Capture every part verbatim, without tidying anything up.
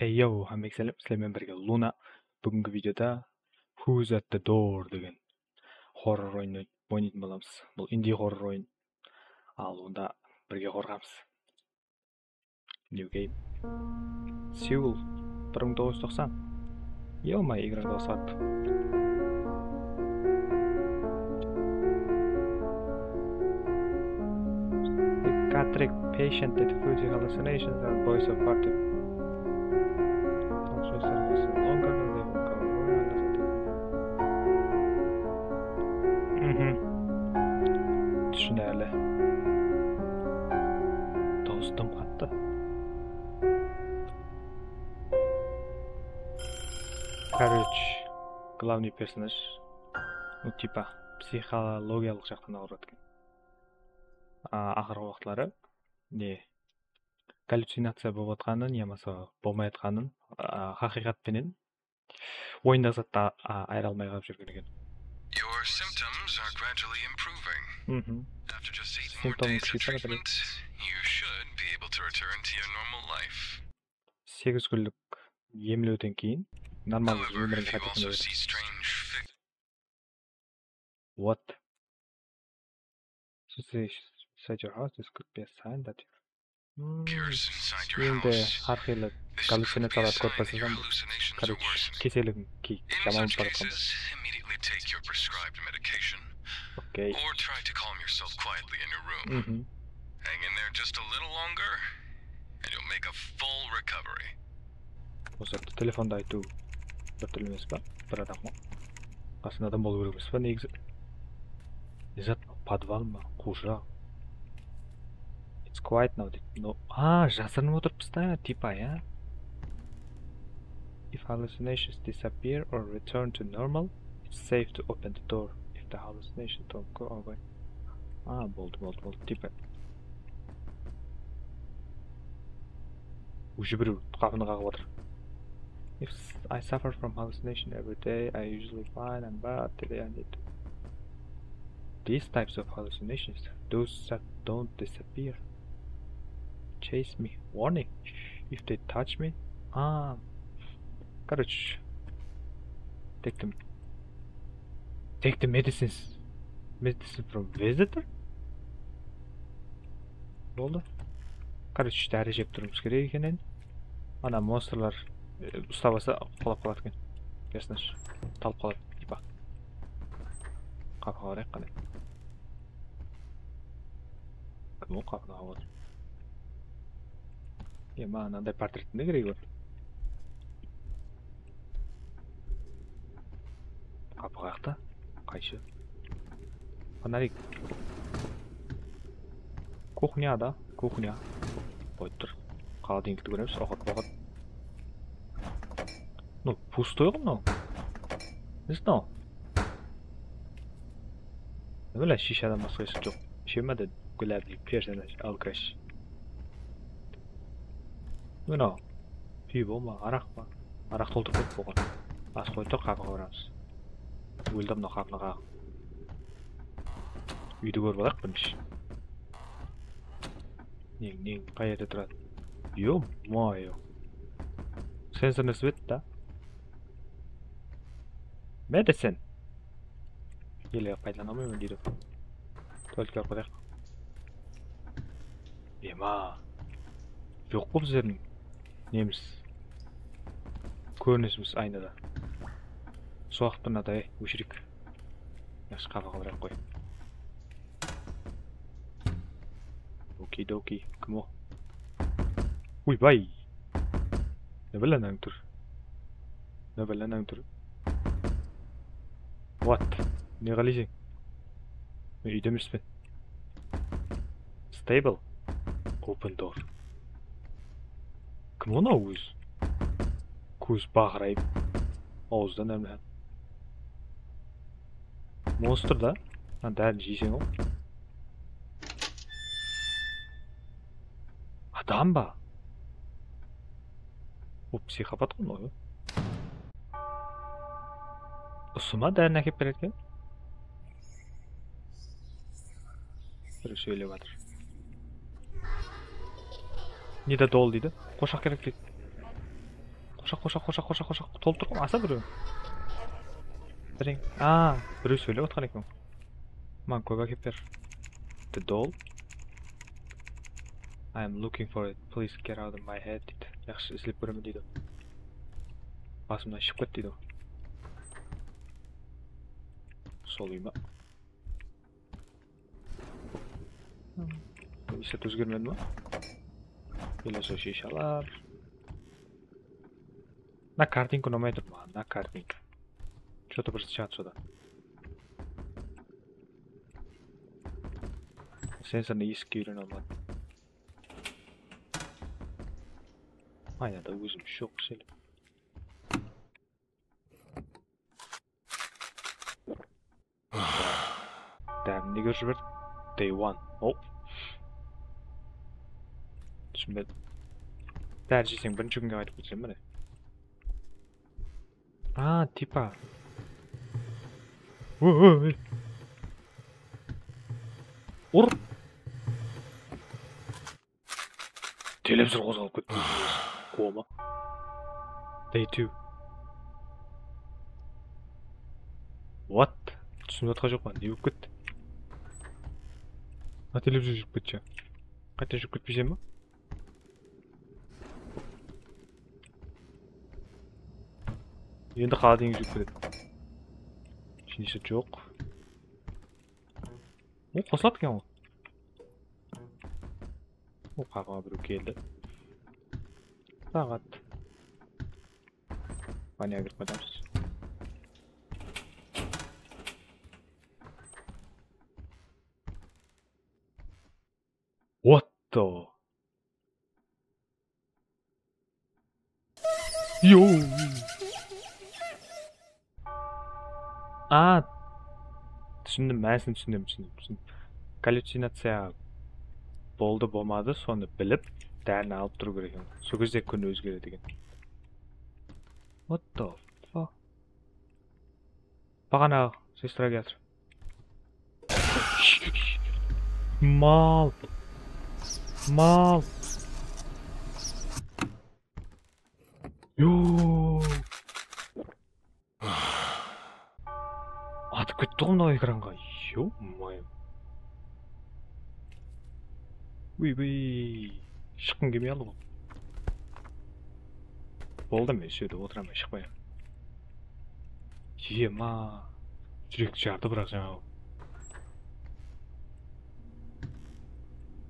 Ey, yo, hámmege sálem, sizler menen birge Luna. Búgingi videoda Who's at the Door degen horror oyının oynaytın bolamız. Bul indie horror oyın. Al, onda birge qorqamız. New game. Seoul, bir mıń toǵız júz toqsan. Ё-моё, игра qılsaq. Psychiatric patient with fuzzy hallucinations and voice of party. Longer than they will cover. Mhm. Túsinarli. Dawıs dım qattı. Короче, главный персонаж, ну, типа, psixologiyalıq jaqtan awırıp atırǵan. A, aqırǵı waqıtları, ne, gallyucinaciya bolıp atqanın yamasa bolmay atqanın, a, haqıyqat penen oyındaǵı zattı, a, ayıra almay qalıp júrgen eken. Your symptoms are gradually improving. Mhm. After just eight more days of treatment, you should be able to return to your normal life. Segiz kúnlik emlewden keyin normal ómirińe qayta dónebilerseń. What? Suicide your house, this could be a sign that you... Hmm. Endi har qıylı gallyucinaciyalardı kórip baslasań, короче, keseligiń jamanlanıp baratqanday. Okey. Mhm. Hang in there just a little longer, and you'll make a full recovery. Usı telefonda aytıw bir túr emes pa? Bir adam ǵo. Qasında adam bolıw kerek emes pa negizi? Ne zat, podval ma? Quwshaq. It's quiet now deydi. No. A, jasırınıp otırıppız da, tipa, ya. If hallucinations disappear or return to normal, it's safe to open the door. If the hallucinations don't go away. A, boldı, boldı, boldı. Tipa. Уже birew qapını qaǵıp atır. If s-, I suffer from hallucination every day, I usually fine and bad, today I need to... These types of hallucinations, those that don't disappear, chase me. Warning, if they touch me, а, короче, take them, take the medicines, medicine from visitor? Boldı. Короче, dári jep turıwımız kerek eken endi. Ana monstrlar, e, uslap alsa qulap qaladı eken. Personaj talıp qaladı, tipa. Qapıǵa barayıq qáne. Kim ol qapını qaǵıp atır? E, maǵan anday portrettiń ne keregi bar? Qapı qayaqta? Qaysı? Fonarik. Kuxnya da, kuxnya. Qoyıp tur. Qalada endi kútip kóremiz, awqat, awqat. Ну, пустой ǵo mınaw. Не знаю. Nima, shishadan basqa hesh joq. Isheme dedi, главный personaj, alkash. Mınaw. Pivo ma, araq pa? Araq toltırıp ketip bolǵan. As qoyıp tur, qapıǵa baramız. Óldi mınaw qapını qaǵıp. Úydi kórip alayıq birinshi. Neń, neń, qayerde turadı? Ё-моё. Сенсорный свет ta. Medicine. Ele paydalana almayman deydi. Tualetke barıp qaytayıq. Ema. Joq ǵo bizlerdiń nemiz. Kórinisimiz aynada. Sol waqıtta mınaday óshireyik. Yaqshı, qapıǵa barayıq qoy. Okey-dokey, kim o? Uy, bay! Ne bálanıń tur? Ne bálanıń tur? What? Ne qáleyseń? Men úyde emespen. Stable. Open door. Kim mınaw ózi? Kóz baqırayıp, awızdan ámle. Monstr da. Ha, dárini jeyseń-aw. Adam ba? Bul psixopat ǵo mınaw. Usı ma dárini ákep beredi eken? Birew sóylep atır. Недодол deydi. Qoshaq kerek deydi. Qorsaq, qorsaq, qorsaq, qorsaq, qorsaq. Tolıp tur ǵoy, asa birew. Drink. A, birew sóylep atqan eken. Maǵan kóp ákep ber. The doll. I am looking for it. Please get out of my head, deydi. Yaqshı, izlep kóremen, deydi. Basımnan shıǵıp ket, deydi. Sol úy ma? Esat ózgermedi ma? Ele sol shishalar. Mına kartinka unamay tur maǵan, mına kartinka. Что-то bir zat shıǵadı sodan. Sensornıy eskikke úyrenip almadım. Aynada ózim joq seni. Dámini kórip jiber. Day one. Oh. Túsinbedim. Dári jeyseń birinshi kúnge qaytıp ketsem mine. A, tipa. Oy, oy, oy. Ur. Televizor qozǵalıp ketti. Koma. Day two. What? Túsinip atqan joqpan, ne bolıp ketti? A, televizor júrip ketshi. Qayta júrip ketpeyseń ba? Endi qala deyin júrip ketedi. Ishinde joq. O, qosıladı eken ol. O, qapıǵa birew keldi. Saǵat. Banyaǵa kirip qaytamız. What the? Yo. A, túsindim, mánisin túsindim, túsindim, túsindim. Gallyucinaciya boldı, bolmadı, sonı bilip, dárini alıp turıw kerek eken. Sol gezde kún ózgeredi eken. What the fuck? Baǵana sestra kiyatır. Mal. Mal. Yo. Atıp ketti ǵoy mınaw ekranǵa. Ё-моё. Uy, uy. Shıqqım kelmey qaldı ǵoy. Boldı, men usı jerde otıraman, shıqpayman. Ema. Júrekti jardı, biraq jańa.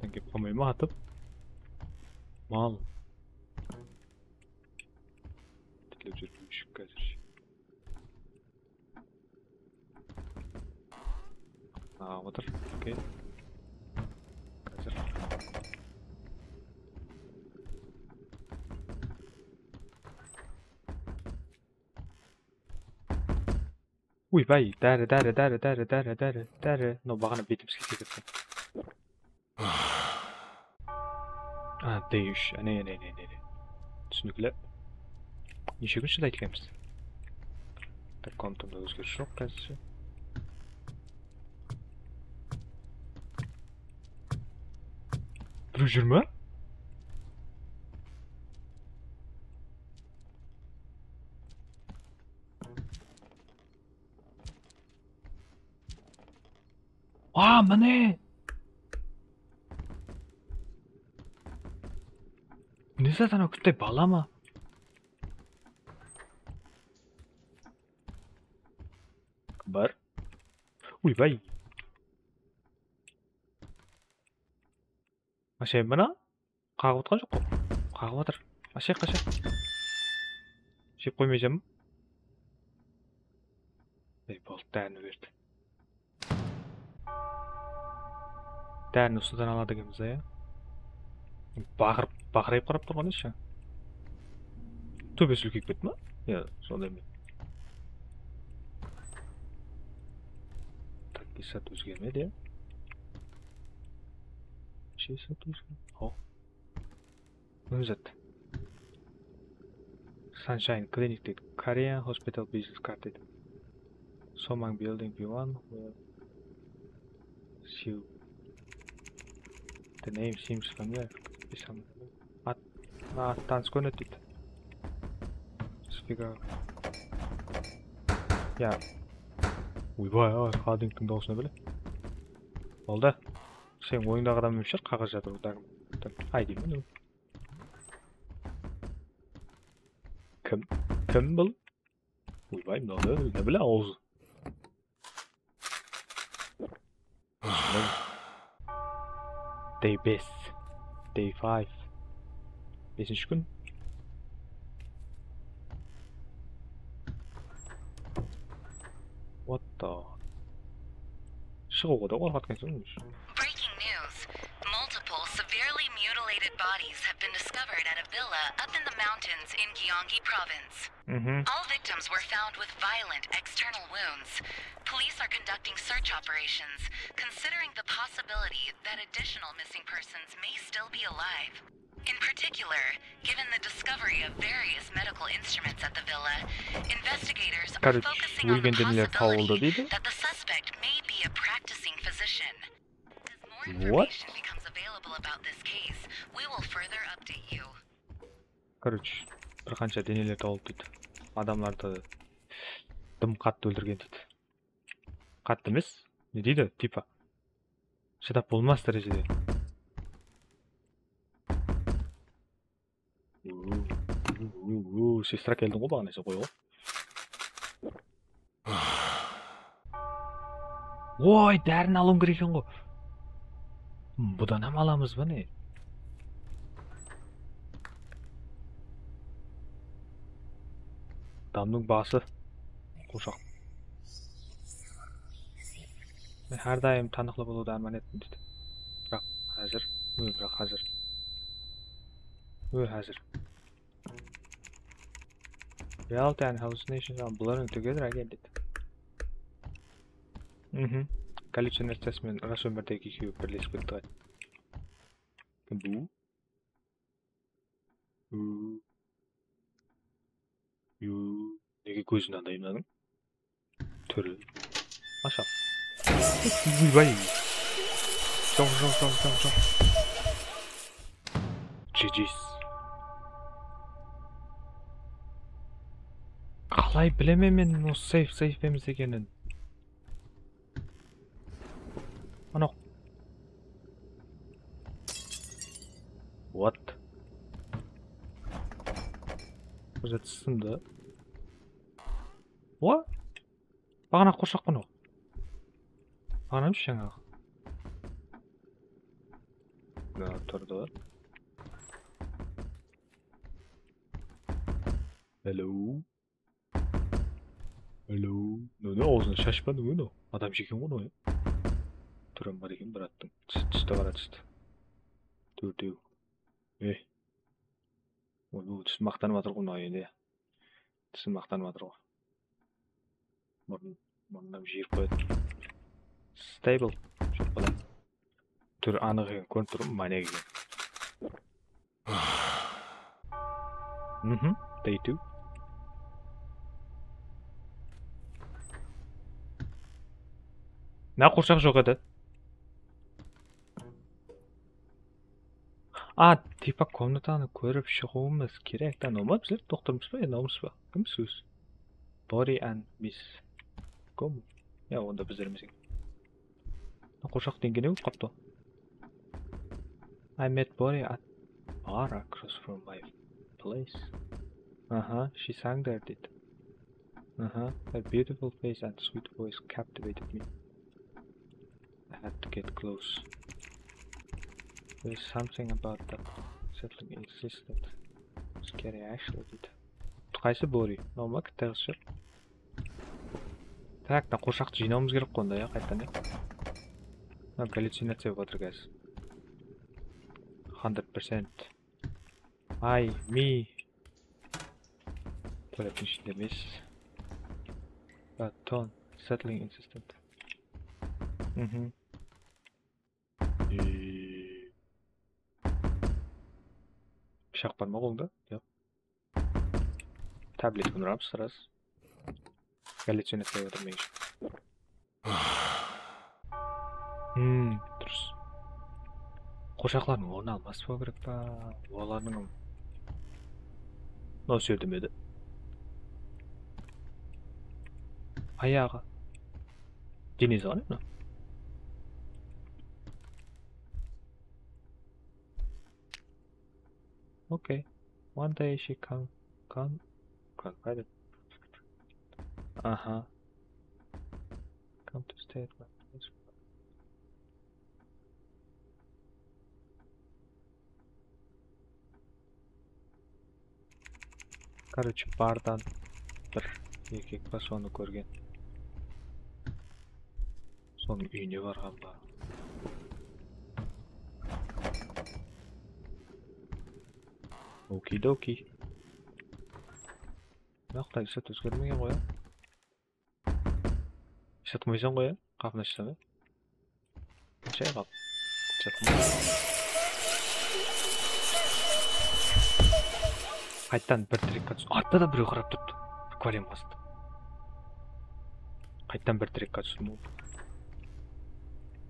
Sen kelip qalmay ma atıp? Mal. Tilep júrip úyshik házir. Aǵıp atır. Okey. Házir. Uy, bay, dári, dári, dári. No, baǵana betimizge sekirdi. A, day úsh. Áne, áne, áne, áne, áne. Túsinikli. Neshe kún shıdaydı ekenbiz? Tak, komnatamda ózgeris joq házirshe. Birew júr me? A, mine! Ne zat anaw, kútte bala ma? Bar. Uy, bay. Ashay, mına qaǵıp atqan joq ǵoy. Qaǵıp atır. Ashay, qashay. Jep qoymayjan ba? Ey, boldı, dárini berdi. Dárini usıdan aladı ekenbiz, ya. Baqırıp, baqırayıp qarap turǵan edi. Tóbesi úlkeyip ketti ma? Ya, sonday ma? Tak, esat ózgermedi, ya. Esat ózgermedi. Ho. Ne zat? Sunshine Clinic deydi. Korean Hospital Business Card deydi. Somang Building B one. Well, see. The name seems familiar. Could be some at, mına at tanıs kórinedi deydi. Figaro. Ya. Oybay, ay, Hardingtiń dawısına bile. Boldı. Sen oyındaǵı adam emes shıǵar, qaǵıp jatır, udan. Ay, deymen. Kim? Kim bul? Oybay, mınaw ne, ne bile awzı? Day bes. Day five. Besinshi kún. What the? Shıǵıwǵa da qorqatqan soń. Breaking news. Multiple severely mutilated bodies have been discovered at a villa up in the mountains in Gyeonggi province. Mhm. All victims were found with violent external wounds. Police are conducting search operations, considering the possibility that additional missing persons may still be alive. In particular, given the discovery of various medical instruments at the villa, investigators are Короче, focusing on the ólgen deneler tabıldı possibility deydi. That the suspect may be a practicing physician. As more What? Information becomes available about this case, we will further update you. Короче, bir qansha deneler tawıldı deydi. Adamlardı dım qattı óltirgen deydi. Qattı emes, ne deydi, tipa. Shıdap bolmas dárejede. Uuu, uuu, uuu, sestra keldiń ǵo baǵana, qoy ǵo. Oy, dárin alıwım kerek eken ǵo. Budan hám alamız ba ne? Adamnıń bası. Quwırshaq. Men hár dayım tanıqlı bolıwdı árman ettim, deydi. Biraq házir, óy, biraq házir. Óy, házir. Reality and hallucinations are blurring together again, deydi. Mhm. Gallyucinaciyası menen ras ómirdegi ekewi birlesip ketti ǵoy. Kim bu? Yu. Yu. Nege kózin anday mınanıń? Túri. Masha. Uybay. Joq, joq, joq, joq, joq. G G's. Qalay bilemen men usı seyf, seyf emes ekenin? Anaq. What? Bir zat sındı. What? Baǵana quwırshaq qunı. Baǵana emes, jańaǵı. Mına turdı. Hello. Hello. No, ne, awzına shash pa, ne, no? Adam jeken ǵoy, no, ya? Túri bar eken, bir attıń. Tís, tisti qara, tisti. Tórtew. Ey. Oy, bul tisi maqtanıp atır ǵoy, mına endi. Tisi maqtanıp atır ǵoy. Murın, murınnan jıyırıp qoyadı. Stable. Joq, bala. Túri anıq eken, kórinip tur, manyak eken. Mhm, day two. Mına quwırshaq joq edi. A, tipa komnatanı kórip shıǵıwımız kerek ta, noma bizler doktormız ba, ya, nomız ba? Kimsiz? Body and Miss Gom. Ya, onda bizler emes eken. Quwırshaq deńgenew qaptı. I met Body at bar across from my place. Aha, she sang there, deydi. Aha, her beautiful face and sweet voice captivated me. I had to get close. There's something about that settling insisted. Scary actually, deydi. Qaysı Bori? Normal kitta qız shıǵar. Tak, mına quwırshaqtı jıynawımız kerek ǵoy onda, ya, qaytadan, ya. Mına gallyucinaciya bolıp atır, guys. Hundred percent. I, me. Tualettің ishinde emes. But tone, settling insistent. Mhm. Ee, pıshaq bar ma qolda? Yoq. Tabletkani uramız, ras. Gallyucinaciya bolıp atır, men ushın. Hmm, durıs. Quwırshaqlardıń ornın almasıp qoyıw kerek pa? Olardıń, mınaw usı jerde me edi? Ayaǵı. Denesi ǵana mına. Okay. One day she come, come, come, qayda? Aha. Come to stay at my place. Короче, bardan bir erkek pa, sonı kórgen. Sonıń úyine barǵan ba? Okidoki. Yoq, Isat ózgermegen ǵoy. Isat qoysań ǵoy, ya? Qapını ashsam, ya? Jay qap. Qayttan bir trekka tús. Artta da birew qarap turıptı. Akvarium qasında. Qayttan bir trekka tústim.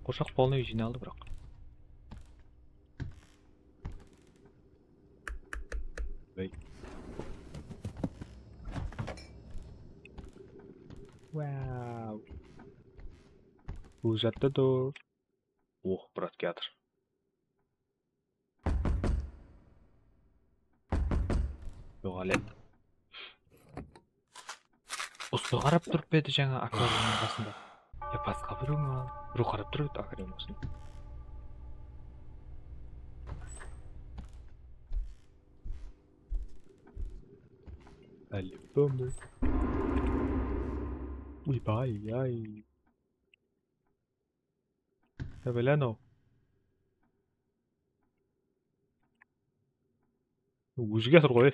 Qorshaq polnıy jıynaldı, biraq. Wow. Who's at the door? Oh, brat, kiyatır. Yoq, ale. Usı qarap turıp edi jańa akvariumnıń qasında. Ya basqa birew me? Birew qarap turıp edi akvarium qasında. По-любому. Uy, bay, ay. Ya, bele anaw. Ózi kiyatır ǵoy.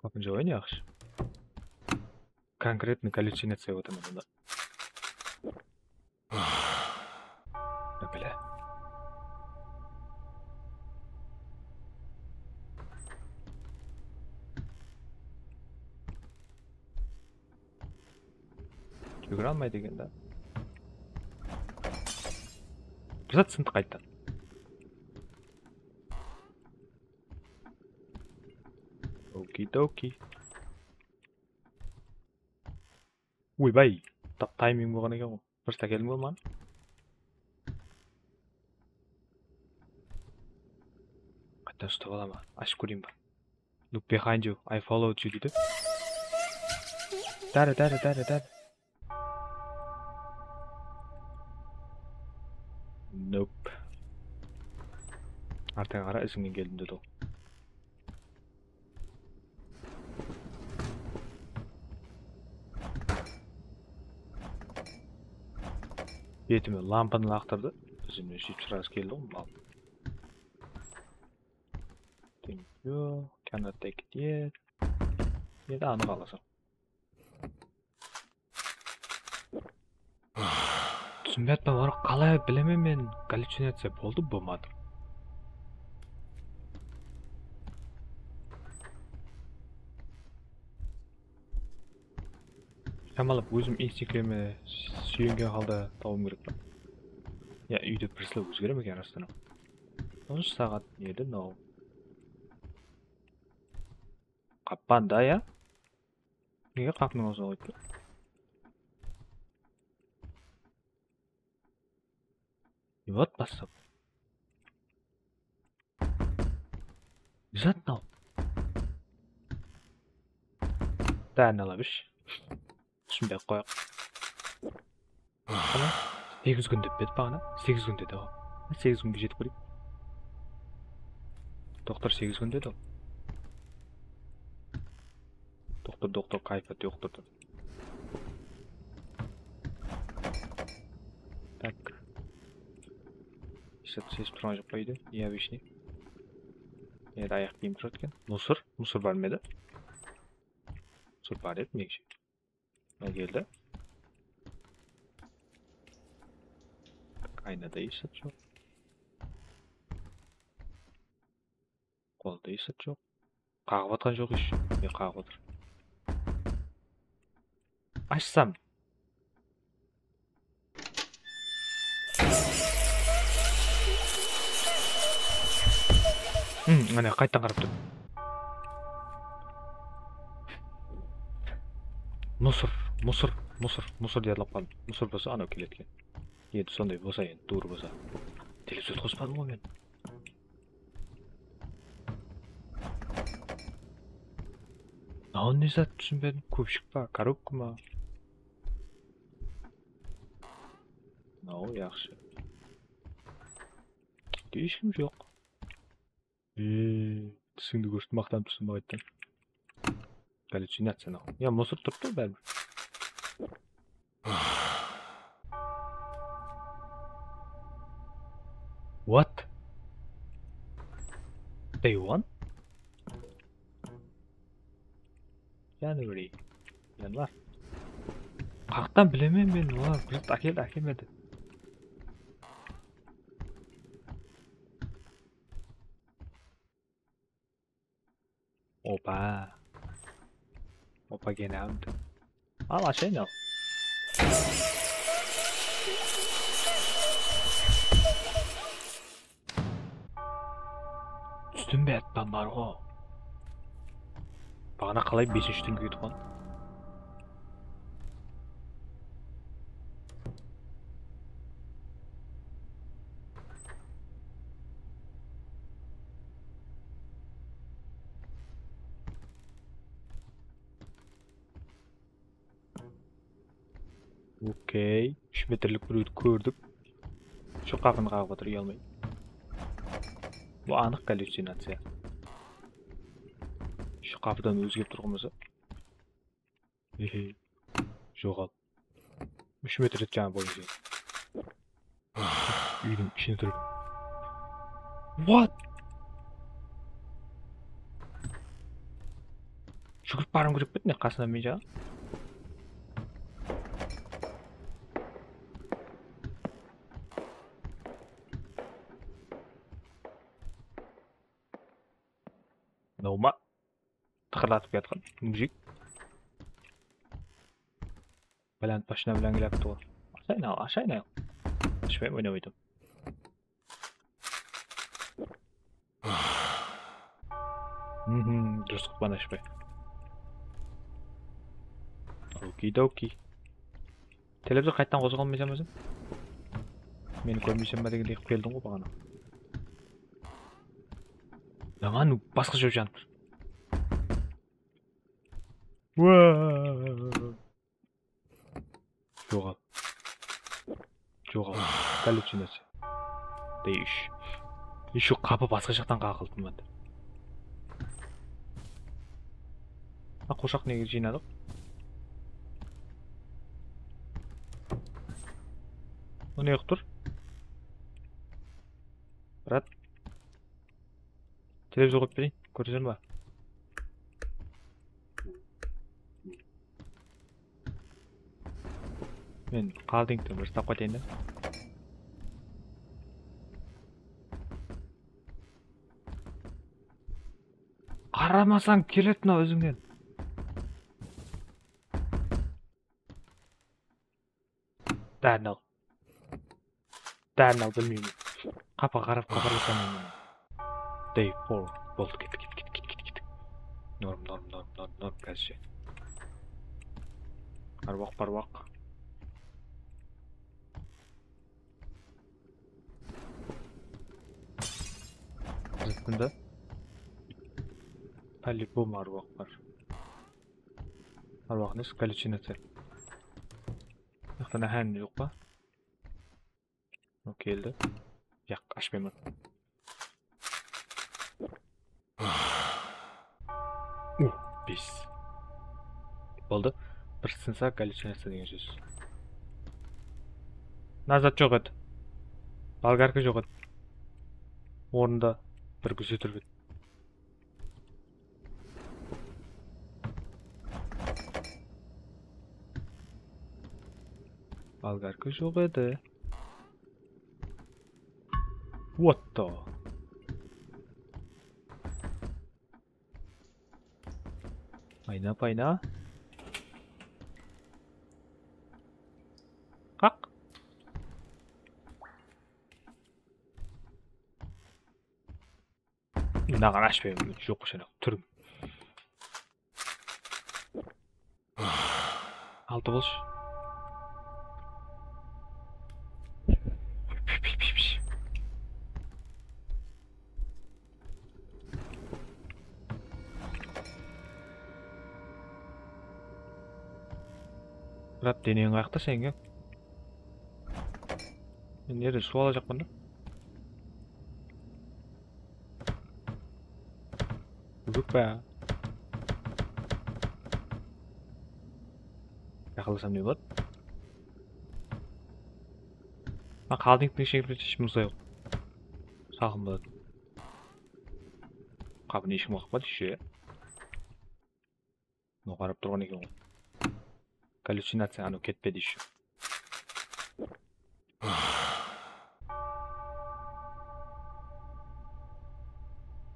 Qapın jabay ne yaqshı. Конкретно галлюцинация otaman onda. Bile. Júgire almaydı eken da. Bir zat sındı qayttan. Okidoki. Oybay, tap tayming bolǵan eken ǵoy. Просто keldim ǵoy maǵan. Qayttan ustap alaman. Ashıp kóreyin bir. Look behind you, I followed you deydi. Dári, dári, dári, dári. Nope. Artıńa qara, izińnen keldim dedi ol. Betime lampanı laqtırdı. Bizimle jep shırası keldi ǵoy mal. Thank you. Cannot take it yet. Endi anıq alasań. Túsinbey atpan, onı qalay bilemen men, gallyucinaciya boldı, bolmadı. Shamalap ózim instinktlerime súyengen halda tabıwım kerekpen. Ya, úyde bir sıra ózgere me eken, rastan-aq? On úsh saat ne edi mınaw? Qappan da, ya? Nege qapınıń awzına qoyıp tur? И вот, bastap. Ne zat mınaw? Dárni ala bershi. Túsinbey-aq qoyaq. Ana, segiz kún dep pedi baǵana? Segiz kún dedi ǵoy. Segiz kúnge jetip kóreyik. Doktor segiz kún dedi ol. Doktor, doktor, kayfa doktor. Tak. Esap sezip turǵan joq pa úyde? Neobıchnıy. Nede ayaq kiyim turadı eken? Musor, musor bar ma edi? Musor bar edi, menimshe. Mına keldi. Aynada esap joq. Qolda esap joq. Qaǵıp atqan joq ещё. Ne qaǵıp atır? Ashsam. Mine, qayttan qarap tur. Musor, musor, musor, musor dep yadlap qaldım. Musor bolsa anaw keledi eken. Endi sonday bolsa, endi tuwrı bolsa. Televizor qospadım ǵoy men. Mınaw ne zat, túsinbedim. Kópshik pa, korobka ma? Mınaw yaqshı. Úyde hesh kim joq. Eee, tisińdi kórsetip maqtanıp tursam qayttan. Gallyucinaciya mınaw. Ya, musor turıptı báribir. What? Day one? January. Yanvar. Qayaqtan bilemen men, olar bir zat ákeldi, ákelmedi. Opa. Opa, get out. Al, ashayın al. Tústim be, atpan bar ǵo. Baǵana qalay besinshi túnge ketip qaldım. Okey. Úsh metrlik birewdi kórdik. Shu qapını qaǵıp atır, uyalmay. Bul anıq gallyucinaciya. Shu qapıdan ózgerip turǵan bolsa. Ehe. Joǵal. Úsh metr edi jańa boyınsha. Úydiń ishine kirip. What? Júgirip barıwım kerek pe edi, ne qasına men jaǵa? Mınaw ma? Tıqırlatıp kiyatqan mujik. Balanıp mashina bilan kelyapti ǵoy. Ashayın al, ashayın al. Ashpay oynamaydı. Mhm, durıs qıppan ashpay. Okidoki. Televizor qayttan qozǵalmaysań ba sen? Meni kórmeyseń ba degendey qılıp keldiń ǵoy baǵana. Yaman basqasha janıp tur. Joǵal. Joǵal. Gallyucinaciya. Dey úsh. Ещё qapı basqa jaqtan qaǵıldı mında. A, qoshaq nege jıynadıq? O ne qılıp tur? Brat. Televizor qoyıp bereyin, kóreseń ba? Men qaldingti bir uslap qaytayın da. Qaramasań keledi mınaw izimnen. Dárnal. Dárnal bilmeymen. Qapıǵa qarap xabarlasaman men. Day four. Boldı, kettik, kettik, kettik, kettik, kettik. Norm, norm, norm, norm, norm, kázir. Arwaq, barwaq. Zıttında. По-любому arwaq bar. Arwaq nes, gallyucinaciya. Mıyaqta náhán joq pa? O keldi. Yaq, ashpayman. Uh, bes. Boldı. Bir sınsa gallyucinaciya degen sóz. Nazad joq edi. Bolgarka joq edi. Ornında bir gúze turıp edi. Bolgarka joq edi. What the? Ayna payna. Qaq. Mınaǵan ashpay, joq, oshana túrim. Altı bolshı. Brat, deneń qayaqta seniń, ya? Men nerde suw alajaqpan da. Kóbek pa? Jaqınlasam ne boladı? Ha, qaldın, kishkene bir sheshim usılay. Salqın boladı. Qapını eshkim qaqpadı, she. Mınaw qarap turǵan eken ǵoy. Gallyucinaciya, anaw ketpedi eshshi.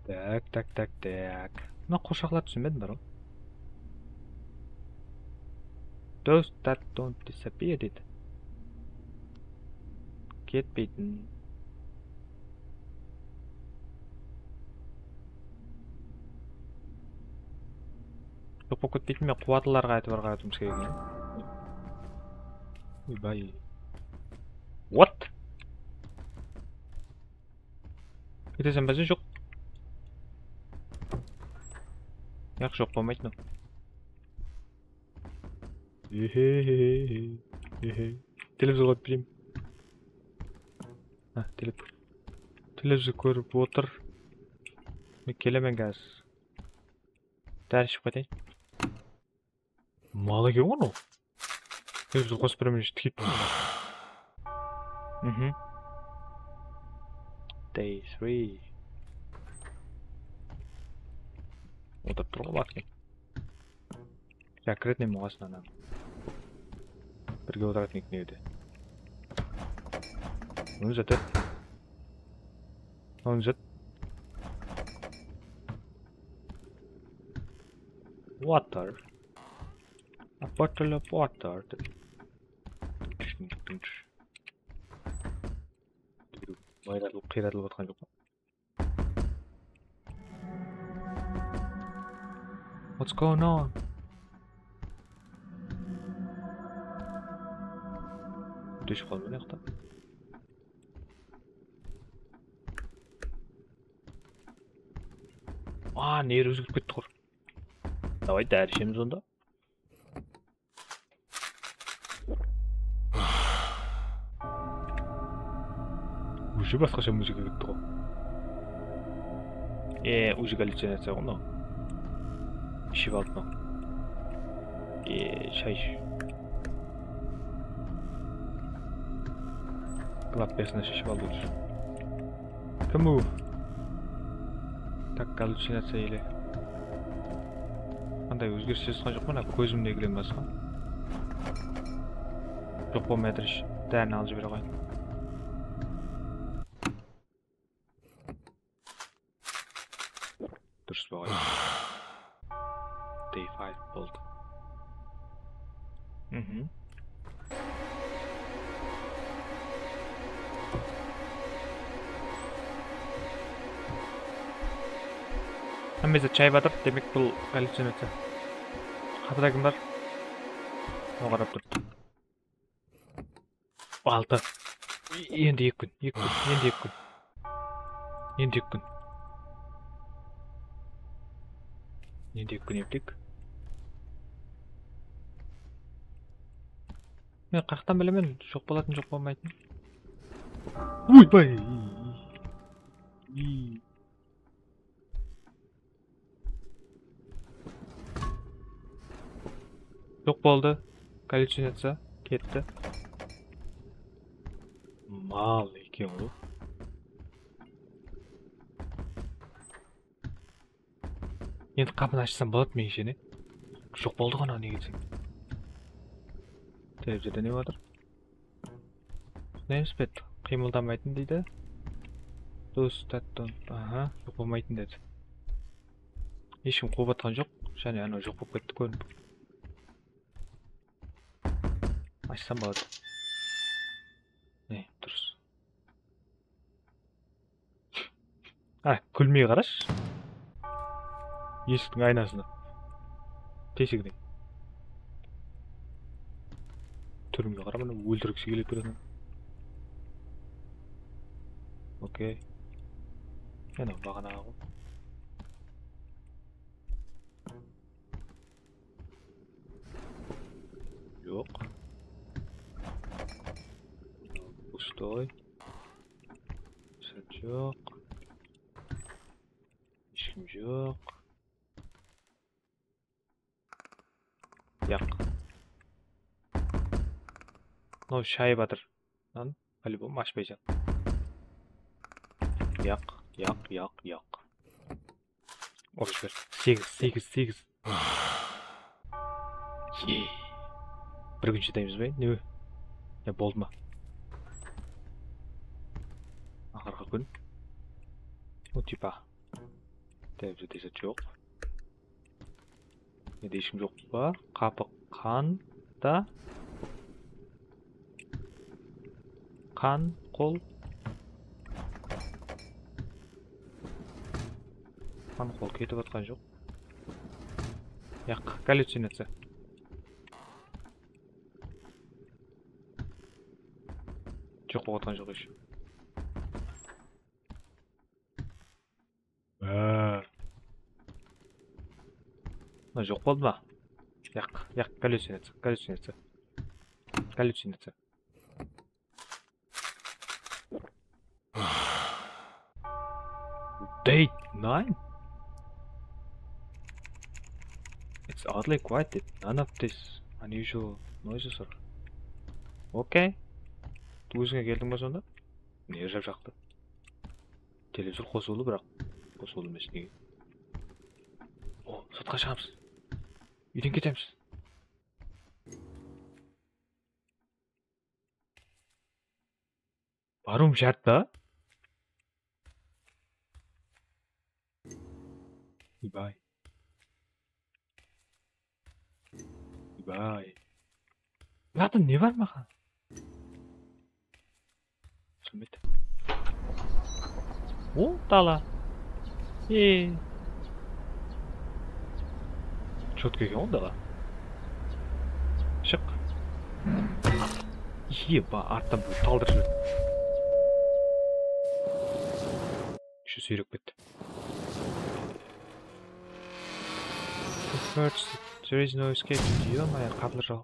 Tak, tak, tak, tak. Mına quwırshaqlardı túsinbedim, bro. Those that don't disappear deydi. Ketpeytin. Joq bolıp ketpeytin, men quwatlılarǵa itibar qaratıwımız kerek eken. Oybay. What? Keteseń be? Joq. Yaq, joq bolmaydı mınaw. Ehe, ehe. Televizor qoyıp bereyim. Ha, tele-, televizor kórip otır. Men kelemen házir. Dári iship qaytayın. Mal eken ǵoy mınaw. Televizor qosıp beremen, tikeyip. Mhm. Day three. Otırıp tur ǵoy, bar eken. Ya, kiretin emen ǵoy astına. Birge otıratın eken evde. Onı zat. Onı zat. Water. A bottle of water. Mayratılıp, qıyratılıp atqan joq pa? What's going on? Dúsh qaldı mına jaqta. Aa, nervi úzilip ketti ǵoy. Davay, dári ishemiz onda. Уже basqasha muzıka ketti ǵoy. E, уже gallyucinaciya ǵoy mınaw. Iship aldı mınaw. E, shay ish. Glappesini sheship aldı уже. Kim bu? Tak, gallyucinaciya ele. Qanday ózgeris sezip atqan joqpan, kózimdegiden basqa. Joq bolmay atır ish. Dárini alıp jibere qoyayın. Durıs pa qoy? Day five boldı. Mhm. Hámmesi chayıp atır, demek bul gallyucinaciya. Qapıda kim bar? Oǵan qarap tur. Altı. Endi eki kún, eki kún, endi eki kún. Endi eki kún. Endi eki kún epleyik. Men qayaqtan bilemen, joq bolatın, joq bolmaytın. Oybay! Joq boldı. Gallyucinaciya ketti. Mal eken ol. Endi qapını ashsam boladı, menimshe, ne? Joq boldı ǵo, ne deseń. Terezede ne bardır? Nems pet, qıymıldamaytın deydi. Those that don't, aha, joq bolmaytın dedi. Hesh kim quwıp atqan joq, jáne anaw joq bolıp ketti, kórinip. Ashsam boladı. Ne, durıs. Ha, kúlmey qarash. Esiktiń aynasına. Tesigine. Túrińe qara, mına óltirgisi keledi biresin. Okey. Yana baǵanaǵı ǵoy. Joq. Pustoy. Sat joq. Hesh kim joq. Yaq. Mınaw shayıp atır. Lan, по-любому ashpaysań. Yaq, yaq, yaq, yaq. Urıp jiber. Segiz, segiz, segiz. Ye. Bir kúnshi shıdaymız ba endi? Ne? Ya, boldı ma? Aqırǵı kún. O, tipa. Dep, dep, joq. Mende hesh kim joq pa? Qapı qan da. Qan qol. Qan qol ketip atqan joq. Yaq, gallyucinaciya. Joq bolıp atqan joq hesh. Á. Mına joq boldı ma? Yaq, yaq, gallyucinaciya, gallyucinaciya. Gallyucinaciya. Date nine? It's oddly quiet. None of this unusual noises are. Okey. Ózińe keldiń be sonda? Ne jap jaqtı? Televizor qosıwlı, biraq qosıwlı emes nege? O, sırtqa shıǵamız. Úyden ketemiz. Barıwım shárt pa? Ibay. Ibay. Buyaqta ne bar maǵan? Túsinbedi. O, dala. E. Chotko eken ǵoy dala. Shıq. Eba, arttan bir taldırıp jiber. Úshi súyrep ketti. First, there is no escape. Ё-моё, qatlı jal.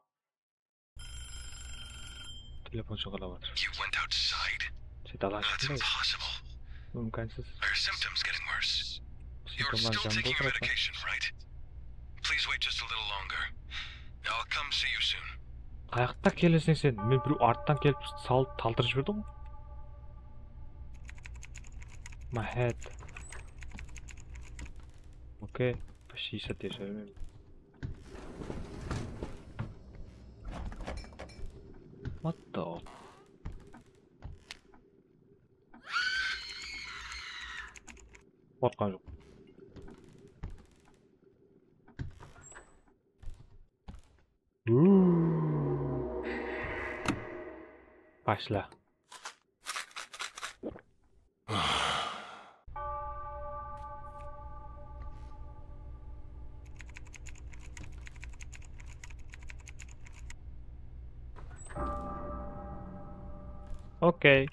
Telefon shıńǵırlap atır. You went outside? Sen dalaǵa shıqtıń ba? That's impossible. Múmkinsiz. Are your symptoms getting worse? You're still taking your medication, right? Please wait just a little longer. I'll come see you soon. Qayaqta keleseń sen? Men birew arttan kelip salıp taltırıp jiberdi ǵoy. My head. Okey. Почти sat yashay bermeymen. What the? Qorqqan joq. Pashla. Okey.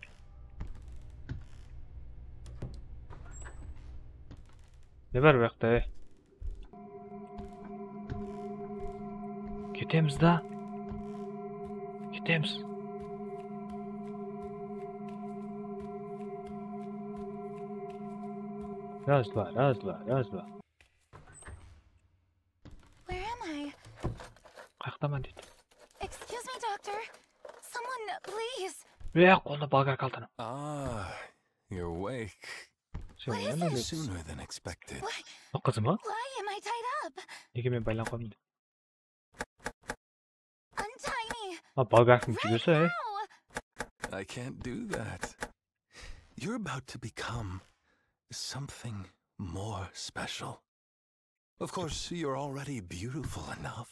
Ne bar buyaqta, ey? Ketemiz da. Ketemiz. Раз, два, раз, два, раз, два. Where am I? Qayaqtaman deydi. Excuse me, doctor. Someone, please. Ey, qolına bolgarka altın. Ah, you're awake. Sen oyanıń. Sooner than expected. Why? Qızı ma? Why am I tied up? Nege men baylanıp qaldım? Untie me. A, bolgarkanı jiberse, ey. Right now. I can't do that. You're about to become something more special. Of course, you're already beautiful enough.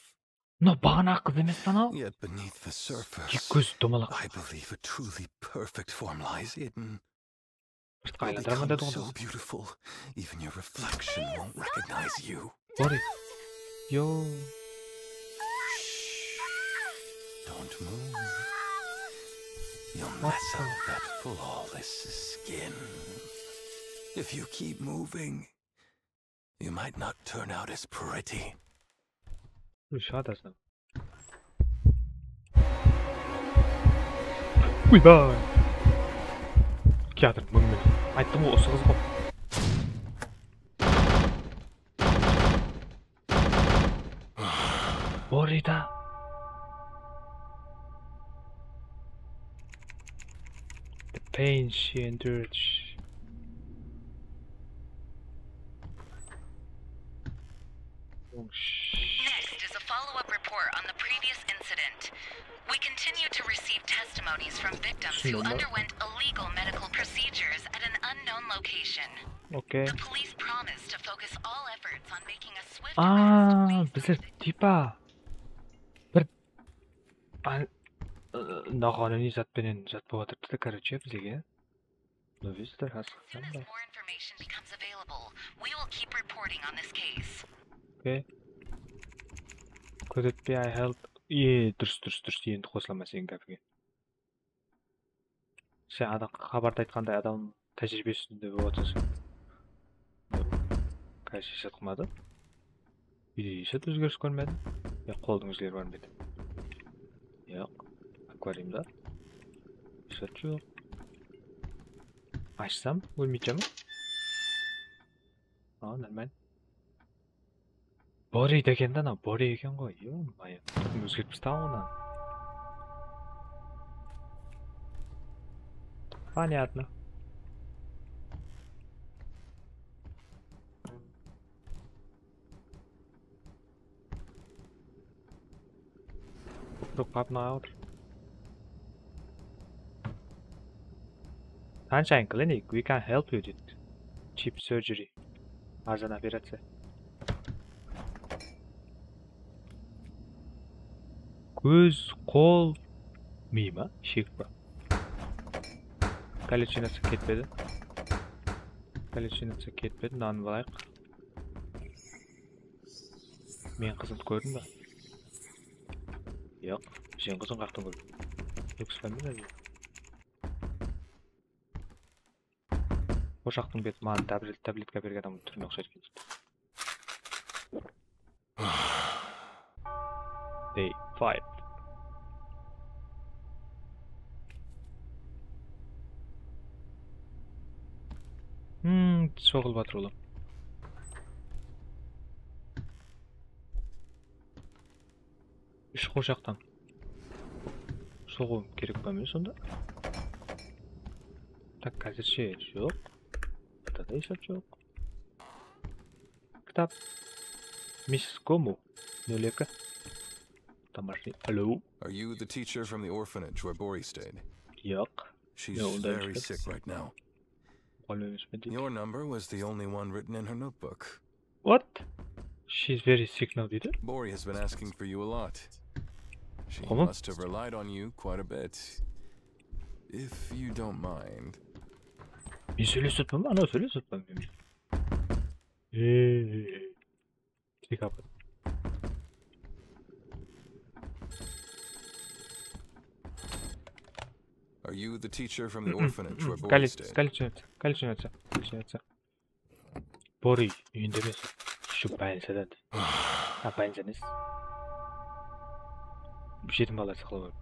Mınaw baǵanaǵı qız emes pe anaw? Yet beneath the surface, I believe a truly perfect form lies hidden. Bir You'll become so beautiful, even your reflection won't recognize you. Bori. Yo. Don't move. You'll mess up that flawless skin. If you keep moving, you might not turn out as pretty. Uy, shıǵadı azdan. Uybay! Kiyatır, mıńmen. Ayttım ǵoy, usı qız ǵoy. Borida. The pain she endured. Next is a follow-up report on the previous incident. We continue to receive testimonies from victims who underwent illegal medical procedures at an unknown location. Okay. The police promise to focus all efforts on making a swift Aa, bizler tipa bir noqonuniy zat penen zat bolıp atırıptı da, короче, bizlerge. Novister has. As soon as more information becomes available, we will keep reporting on this case. Okay. Could it be I help? E, durıs, durıs, durıs. Endi qosılaman seniń gápińe. Sen adam xabarda aytqanday adam tájiriybe ústinde bolıp atırsań. Короче, eshat qılmadı. Úyde eshat ózgeris kórmedim. Ya qoldıń ózgeriwi bar ma edi? Yoq. Akvariumda eshat joq. Ashsam, ólmeydi ma? A, нормально. Bori eken da, anaw Bori eken ǵoy. Ё-моё. Ózgertip tastaǵan onı. Понятно. Turıp qapını qaǵıp. Sunshine Clinic, we can help you, dedi. Cheap surgery. Arzan operaciya. Kóz, qol, miy ma? Ishek pa? Галлюцинация ketpedi. Галлюцинация ketpedi, mınanı alayıq. Meniń qızımdı kórdiń ba? Yoq, sen qızıń qaqtan kórdim. Luksuspán men. Ошaqtıń beti maǵan tablet-, tabletka bergen adam túrine uqsaydı eken. Day five. Hmm, soǵılıp atır olar. Úsh quwırshaqtan. Soǵıw kerek pa mine sonda? Tak, házirshe joq. Burada da esap joq. Kitap. Missis Gomu. Nol eki. Домашний. Alo. Are you the teacher from the orphanage where Bori stayed? Yoq. She's very sick right now. Muǵallim emes pe deydi. Your number was the only one written in her notebook. What? She's very sick now deydi. Bori has been asking for you a lot. She must have relied on you quite a bit. If you don't mind. Men sóylesip atırman ba? Anaw sóylesip atırman men. Eee. Tek apır. Are you the teacher from the orphanage where Bori stayed? Галлюцинация, галлюцинация, галлюцинация. Bori, uyinde emes. Shu больницада. A, больница emes. Jetim bala saqlaw kerek.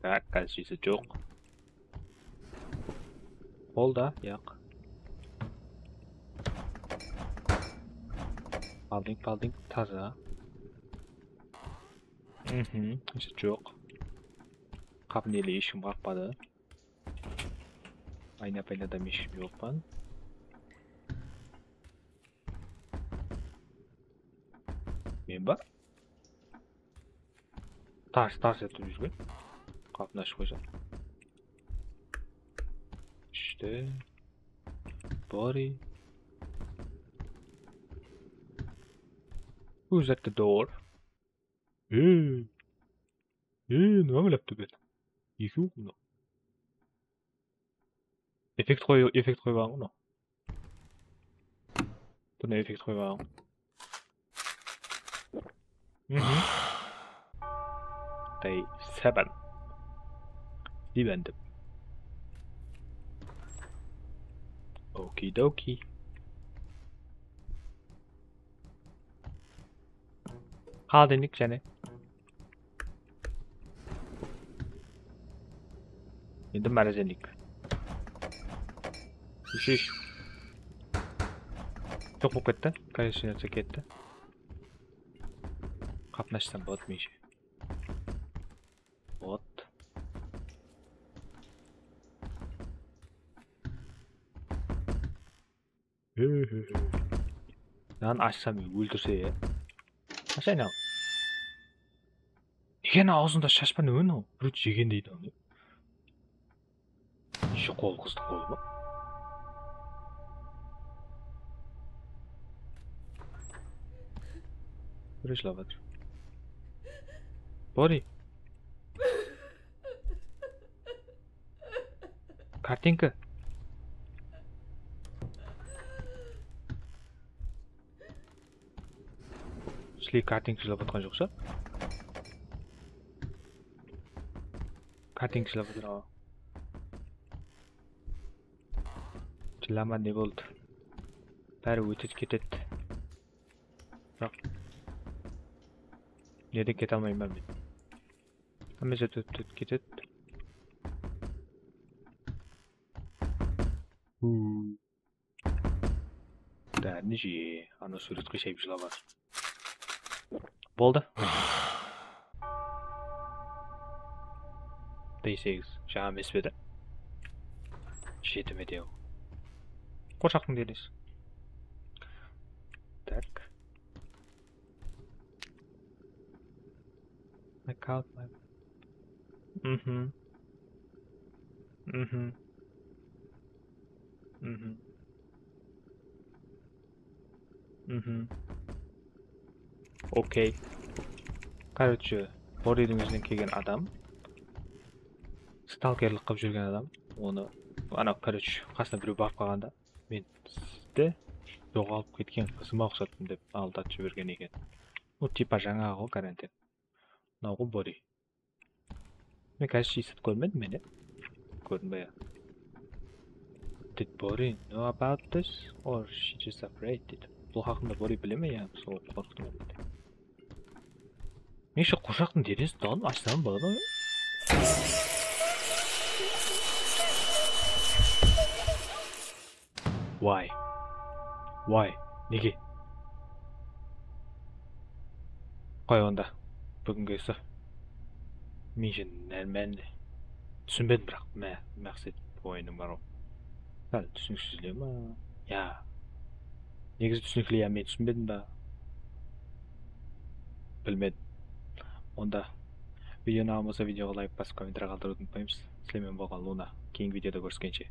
Tak, gálishi joq. Qolda, yoq. Palding, palding, taza. Mhm, hesh joq. Qapını ele hesh kim qaqpadı. Ayna-paynada men hesh kim joqpan. Men ba? Tars-tars etip júrgen. Qapını ashıp qoysa. Tústi. Bori. Who's at the door? Ey. Ey, nima qılıp tur beti? Ekew mınaw. Effekt qoy, effekt qoyıp alǵan mınaw. Buna effekt qoyıp alǵan. Mhm. Day seven. Seven dep. Okidoki. Xolodilnik jáne. Endi morozelnik. Úshish. Joq bolıp ketti. Конечно, ketti. Qapını ashsam boladı, menshe. Вот. Lan ashsam óltirse ya. Ashayın al. Nege ana awzında shashpan ön ol? Birew jegen deydi onı. Neshe qol qızdıń qolı ma? Birew jılap atır. Bori. Kartinka. Sizler kartinka jılap atqan joqsha? Kartinka jılap atır awa. Jılama, ne boldı? Bári ótedi ketedi. Biraq nerden kete almayman men. Hámme jerde ótedi ketedi. Huu. Dárini je, ana súwret qıyshayıp jılap atır. Boldı. Day segiz, jańa emes pe edi? Jeti me de ol. Qurshaqtıń denesi. Tak. I caught my. Mhm. Mhm. Mhm. Mhm. Okey. Короче, Boridiń izinen kelgen adam. Stalkerlik qılıp júrgen adam. Onı, anaw, короче, qasına birew barıp qalǵanda, men sizdi joǵalıp ketken qızıma uqsattım dep aldatıp jibergen eken. Ну, типа, jańaǵı ǵoy, karantin. Mınaw ǵoy Bori. Men, кажется, esitip kórmedim men, e? Kórdim ba ya? Did Bori know about this or she just afraid deydi. Bul haqqında Bori bile me ya? Sol qorqıtım dedi. Men shu qurshaqtıń denesi dal ashsam boladı ǵoy. Why? Why? Nege? Qoy onda. Búgingi usı. Men shen nármánli. Túsinbedim, biraq, má, maqset oyınıń bar ǵoy. Sál túsiniksizlew ma? Ya. Negizi túsinikli, ya, men túsinbedim ba? Bilmedim. Onda video unaǵan bolsa videoǵa layk basıp, kommentariya qaldırıwdı umıtpaymız. Sizler menen bolǵan Luna. Keyingi videoda kóriskenshe.